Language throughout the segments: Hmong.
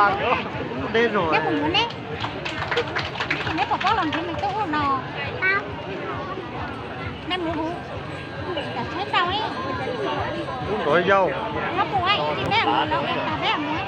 Deb zus. Neb mus mus neb. Neb puas paub los nrhiav me tub no? Nej mus hu. Cov tsheb ntau li. Tub nrov yau. Neb puas ua ib tsis neb mus los ua tag neb mus.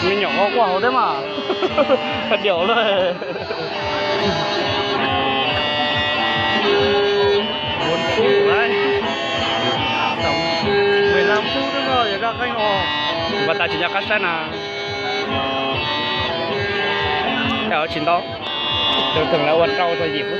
Me nyuam quaj quaj hauv thiab mas. Diaum lawm. Bốn phút đấy. Tổng mười lăm phút nữa thôi, ra kênh ồ. Và ta chỉ cho các sát na. Theo chỉ đó. Thường thường là ua rau rồi dịp phút.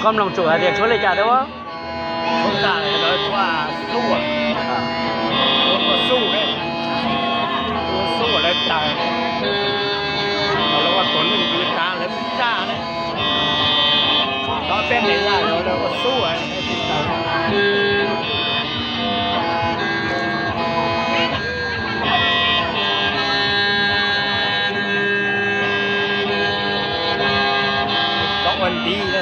Koj mloog tsum hais tias tshuab li cas thiab ua? Tshuab tas lawv ua xub, ua xub, ua xub lawv tas, lawv ua tuam neej tas lawv zaj na. Peb nqis laj los ua xub tsis tawm. Cov ua ntiv na.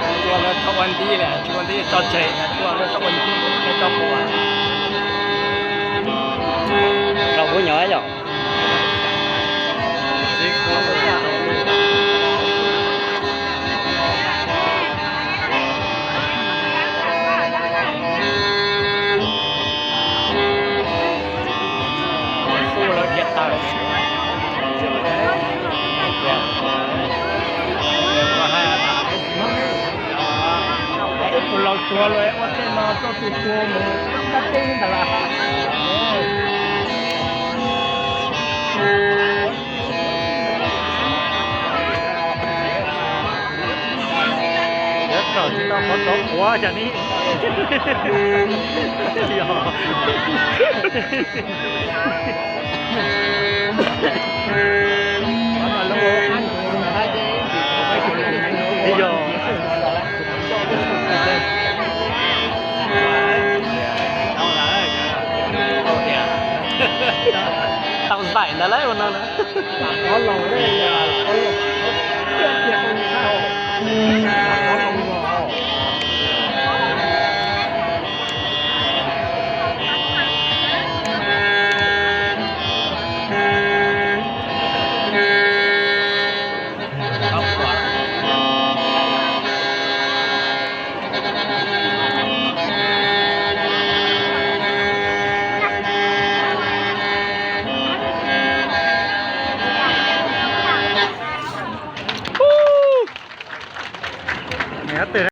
Tsis ua lawv txhob ua ntiv lawm, tsis ua ntiv tso tseg, tsis ua lawv txhob ua ntiv, txhob ua. Rau kuv nyob yom. Tus laus tuag los ua tej no rau tus tuag mus kab teb ntawd las. Yuav txom tsis tau qhov tov quav cas ni. Yog. Tau zaim ntawd lawm ua no.